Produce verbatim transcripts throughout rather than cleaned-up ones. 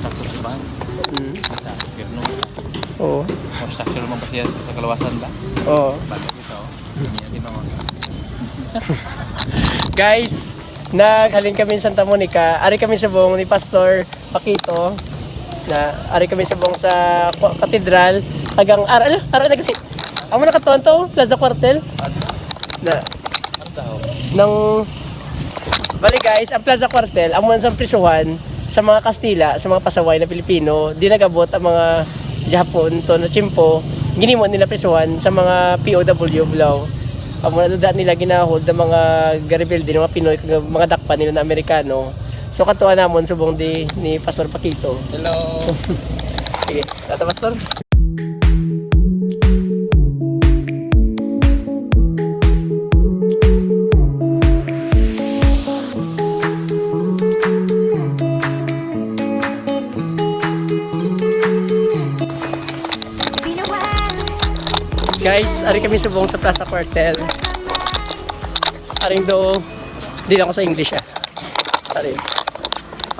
Tapos ba? Hmm. Sa gobyerno. Oo. Construction naman ba siya sa kalawasan ba? Oo. Balik ito. Hindi niya ginawa. Guys, naghalin kami sa Santa Monica. Ari kami subong ni Pastor Paquito. Na, ari kami subong sa kwa-, katedral. Agang, ara, ala, ara na gali. Amo na katuan to, Plaza Cuartel. Na, nang, bali guys, ang Plaza Cuartel, amo man sa prisuhan sa mga Kastila, sa mga pasaway na Pilipino, di nag-abot ang mga Japon to na tiyempo, ginimo nila prisuhan sa mga P O W bulaw. Amo na da nila ginahold ang mga garebelde, mga Pinoy, kag mga dakpan nila na Amerikano. So, katuan namon subong di ni Pastor Paquito. Hello. Sige, tata Pastor. Guys, ari kami subong sa Plaza Cuartel. Aring do, di lang ako sa English ah. Ari.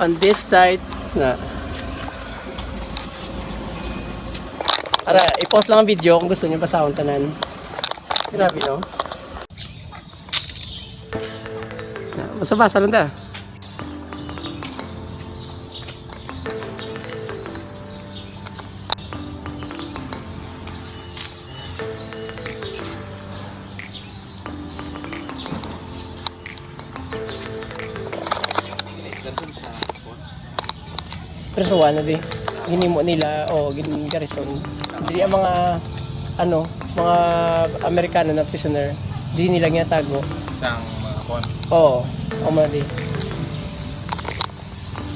On this side na. Ara, i-pause lang ang video kung gusto niyo basahon tanan. Grabe, no? Na, basa-basa lang ta. Prisuhan na di. Ginimo nila o gin-, garrison. Dili ang mga, ano, mga Amerikano na prisoner. Dili nila ginatago. Sang mga kon. Oo, amo na di.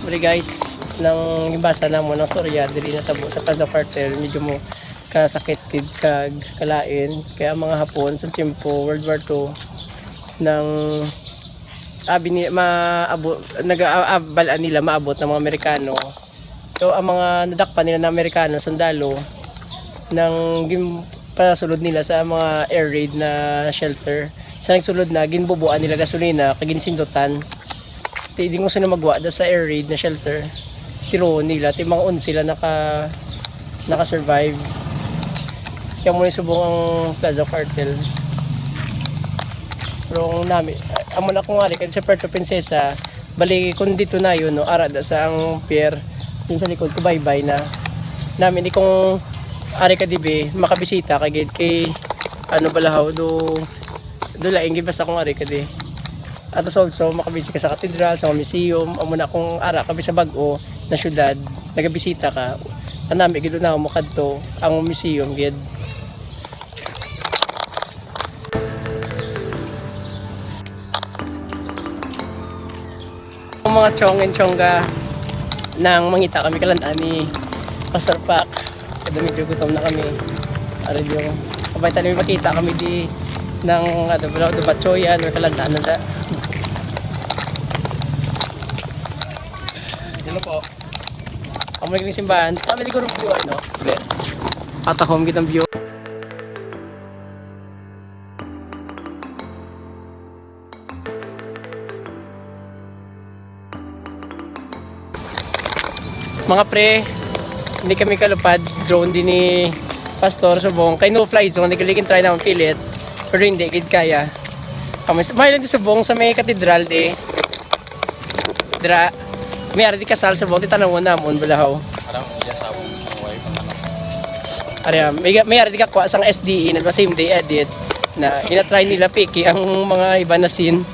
Muli guys, nang gibasa namo ng storya, dili natabo sa Plaza Cuartel, medyo mo kasakit gid kag kalain. Kaya ang mga Hapon sa tiyempo, World War Two, nang abi ni, maabot, nag-, a-, a-, balaan nila maabot ng mga Amerikano. So, ang mga nadakpan nila na Amerikano, sundalo, nang gin-, pasulod nila sa mga air raid na shelter. Sa nagsulod na, ginbubuan nila gasolina, kag ginsindutan. Ti, di ko sila magwa da sa air raid na shelter. Tiro nila, ti mga onse sila naka, naka-survive. Kaya mo subong ang Plaza Cuartel. Pero ang nami, amo na kung ari kay sa Puerto Princesa, bali kung dito na yun, no, ara da sa ang pier, dun sa likod ko, baybay na. Nami, di kung ari ka dibi, makabisita ka gid kay, ano, Balahaw, do, do laing gid basta kung ari ka di. At also, makabisita ka sa katedral, sa mga museum, amo na kung ara ka sa bag-o na syudad, nagabisita ka, ang nami gid na mo kadto, ang museum gid. Ang mga chong and chongga nang mangita kami kalan-an ni Pastor Pac. Kada medyo gutom na kami. Ari yung, kabay tayo makita kami di ng, ano, Balahaw do Batchoyan or kalan-an na da. Hello po. Amo naging simbahan. Kami di ko rin view, ano? Hindi. At home kitang view. Mga pre, hindi kami kalupad. Drone din ni Pastor subong. Kay no fly zone, nagalikin try naman pilit. Pero hindi, gid kaya. Kami, may lang subong sa may katedral, di. Dira, may ari di kasal subong, di tanawon namon, Balahaw. Parang iya sa akong wife ang anak. Ari, ah, may, may ari di kakuha sang S D E na same day edit na ginatry nila piki ang mga iba na scene.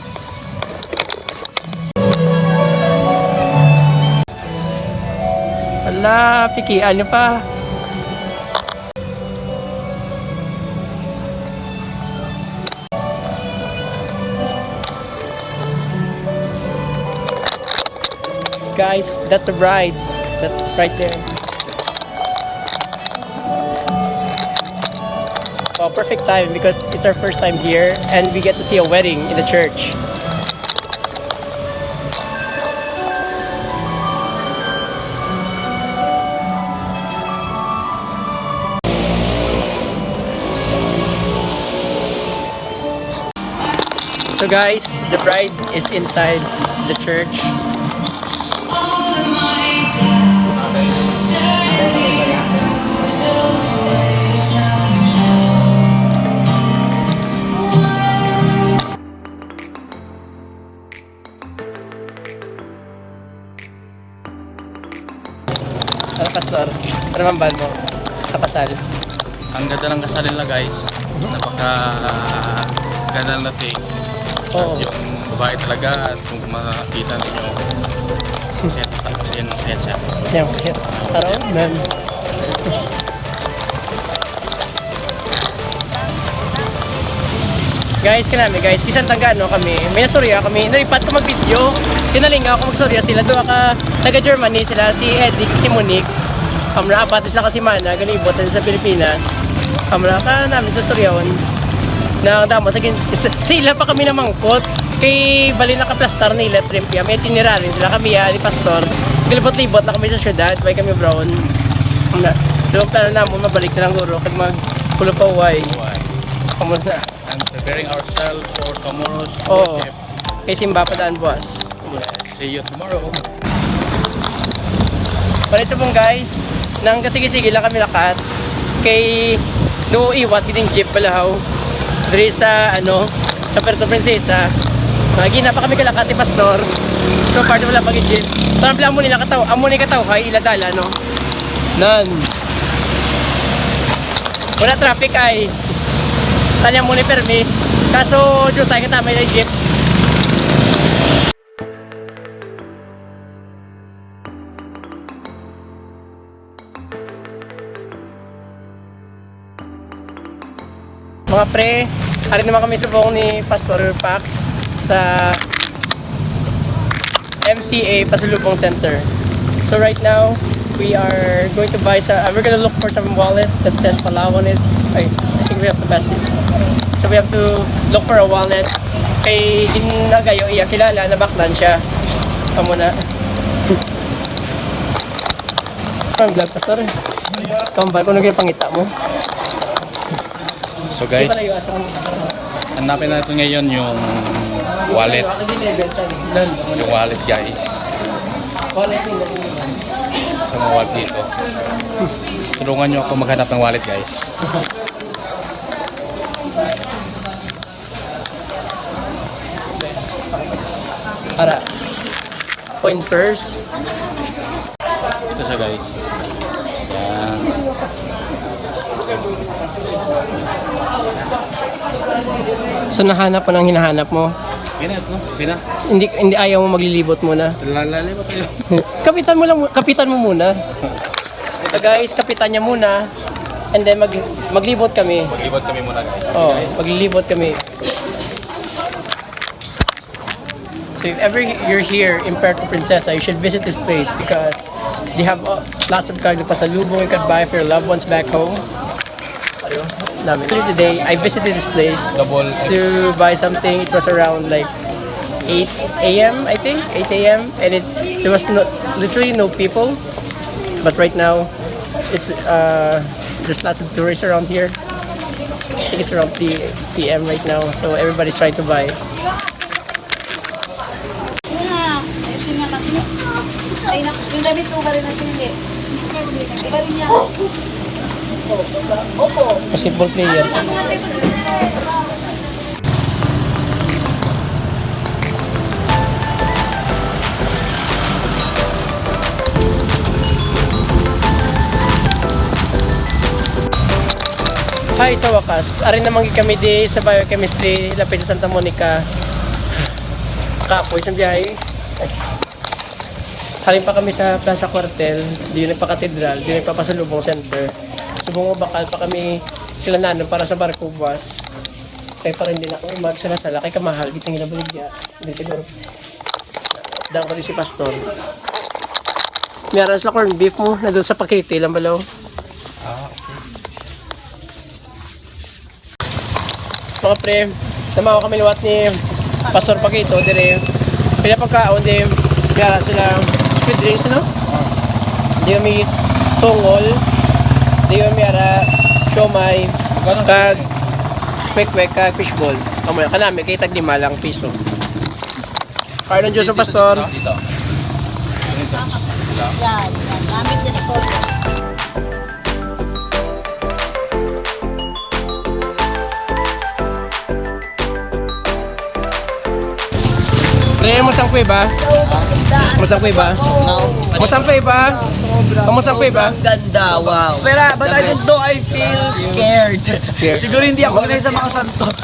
Ala, pikian niyo pa. Guys, that's a bride. That right there. Oh, perfect time because it's our first time here and we get to see a wedding in the church. So guys, the bride is inside the church. Ano man ban mo sa kasal? Ang ganda ng kasal nila, guys. Napaka ganda ng dating. Oo. Yung babae talaga, at kung makita ninyo, siya, tapos yan, siya, siya. Siya, siya. Taro, man. Guys, kanami guys, bisan tangga ano kami, may nastorya kami, nalipat ko mag-video. Tinalingaw ko magstorya sila, duha ka taga Germany sila, si Eddie, si Monique. Kamra apat sila kasi mana, galibot din sa Pilipinas. Kamra ka namin sa Suryawan. Na damo sa gin-, s-, sila pa kami namangkot. Kay bali nakaplastar nila three P M, eh, tinirarin sila kami, ah, ni Pastor. Galibot-libot na kami sa syudad, why kami brown. Kamra, so, plano namon, mabalik na lang guro, kag mag-Pulupaway. Why? Amo na. And preparing ourselves for tomorrow's Oo. Worship. Kay simba pa daan buwas. See you tomorrow. Pare subong guys, nang kasigi-sige lang kami lakat. Kay do iwat gining jeep balahaw. Diri sa ano, sa Puerto Princesa. Lagi na pa kami kalakat ni Pastor. So far wala pa gid jeep. Pero amo nila kataw, amo ni kataw hay ila dala no. Nan. Wala traffic ay. Tanya mo ni permi. Kaso jutay ka tama yung jeep. Mga pre, ari naman kami subong ni Pastor Pax sa M C A Pasalubong Center. So right now, we are going to buy sa, uh, we're gonna look for some wallet that says Palau on it. Ay, I think we have to pass it. So we have to look for a wallet. Kay ginagayo iya kilala, nabaklan siya. Amo na. Ang vlog, Pastor. Kambal ko naging pangita mo. So guys, hanapin natin ngayon yung wallet. Yung wallet, guys. Sa mga wallet dito. Tulungan nyo ako maghanap ng wallet, guys. Para. Point first. Ito siya, guys. Yan. So, nahanap mo nang hinahanap mo? Ganun, no? Pina? Hindi, hindi ayaw mo maglilibot muna. Lalalim mo tayo. Kapitan mo lang, kapitan mo muna. So, guys, kapitan niya muna. And then, mag, maglibot kami. Maglibot kami muna, guys. Oh, maglilibot kami. So if ever you're here in Puerto Princesa, you should visit this place because they have, uh, lots of kind of pasalubong you can buy for your loved ones back home. Dami. Today, I visited this place to buy something. It was around like eight a m, I think, eight a m, and it there was no, literally no people. But right now, it's, uh, there's lots of tourists around here. I think it's around three p m right now, so everybody's trying to buy. Nga, eh, sino nga natin? Ay, nak-, yung damit ko, bali natin, hindi. Iba rin niya. Opo. Basketball player. Hi, sa wakas, ari naman gid kami di sa biochemistry, lapit sa Santa Monica. Kapoy sa biyahe. Halin pa kami sa Plaza Cuartel, di nagpa-katedral, di nagpapasalubong center. Subong mo bakal pa kami sila nanon para sa barko buwas. Kay para hindi na kami magsala-sala, kay kamahal, gitang ila baligya. Hindi siguro. Dang ko si Pastor. May aras la corned beef mo, na doon sa Paquete, lang balaw. Ah, okay. Mga pre, namaw kami liwat ni Pastor Paquito, dire. Pila pagkaon, di, may ara sila squid rings, no? Di kami tungol, di kami ara siomay, kag kwek-kwek, kag fishball. Amo na, kanami, kay tag lima lang piso. Kaya ng Diyos ang pastor. Dito. Yan, yan. Gamit niya sa photo. Pre, mo sang kuwi ba? Mo sang kuwi ba? Now, Kamusta ang pay ba? Kamusta ang pay ba? Sobrang ganda, wow. Pero, but I don't know, I feel scared. Scared. Siguro hindi ako sanay sa mga santos.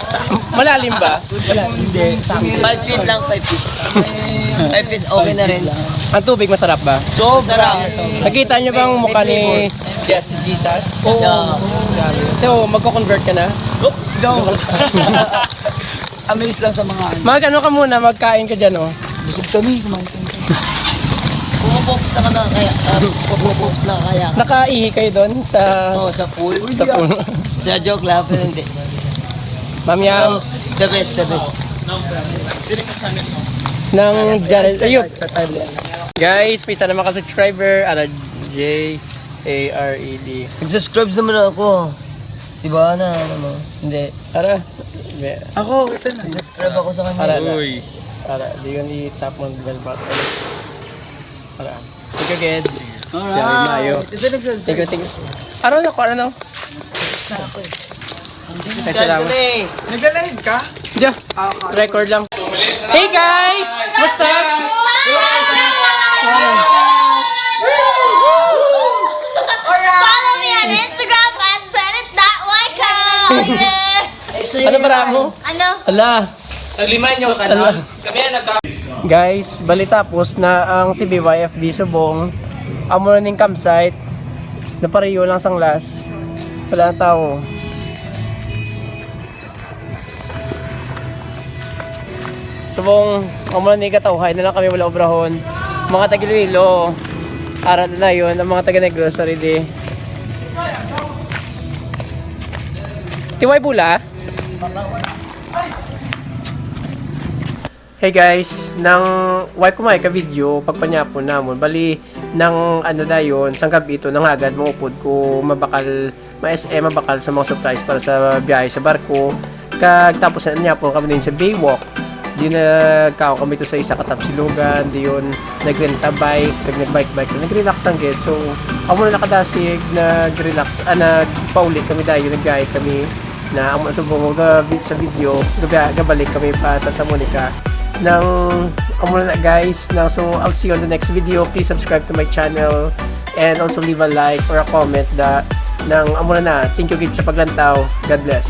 Malalim ba? Wala, hindi. Sa akin. Five feet lang, five feet. Five feet, okay na rin. Ang tubig masarap ba? Sarap. Nakita niyo bang mukha ni Yes, Jesus. Oo. Yeah. So, magko-convert ka na? Look, no. Amazed lang sa mga ano. Mag ano ka muna, magkain ka dyan, oh. Busog kami, kumain kami. Pumupops na ka ba kaya? Uh, pumupops na kaya? Nakaihi kayo doon sa... Oh, sa pool? Sa pool. Sa joke lang, pero hindi. Ma'am Yang, The best, the best. ng Jared. Ayun. Sa time. Guys, pisa na maka-subscriber. Ara, J A R E D. Nag-subscribe naman ako. Diba na, ano mo? Hindi. Ara. Ako, ito na. Subscribe ako sa kanya. Ara na. Ara, di yun i-tap mo ang bell button. Ara. Thank you, Ged. Alright. Mayo. Ito nagsasabi. Thank you, thank you. Ano na ko, ano? Na ako eh. Subscribe kami. Nagla-live ka? Diya. Ah, okay. Record lang. Hey guys! Musta? Follow me on Instagram at planet dot y com. Ano para mo? Ano? Ala. Nagliman nyo ka na. Kami ang nagka- Guys, bali tapos na ang C B Y F B Subong. Amo na ning campsite. Napariyo lang sang last. Wala na tao. Subong, amo na ni katawhay na lang kami wala obrahon. Mga taga Iloilo, ara na yun, ang mga taga Negros, sorry di. Tiway Bula? Hey guys, nang way ko may ka video pagpanyapon namon. Bali nang ano dayon, sang gabi ito nangagad mo upod ko mabakal ma S M mabakal sa mga supplies para sa biyahe sa barko. Kag tapos na niya po kami din sa Baywalk. Di nagkaon kami to sa isa ka tapsilugan, di yun nagrenta bike, kag nagbike-bike, nagrelax lang gid. So, amo na nakadasig, nagrelax, ah, nagpauli kami dayon, nagbiyahe kami na amo sa bungo ga, sa video, gabi, gabalik kami pa Santa Monica. Nang amo na guys, na so I'll see you on the next video. Please subscribe to my channel and also leave a like or a comment da nang amo na. Thank you gid sa paglantaw. God bless.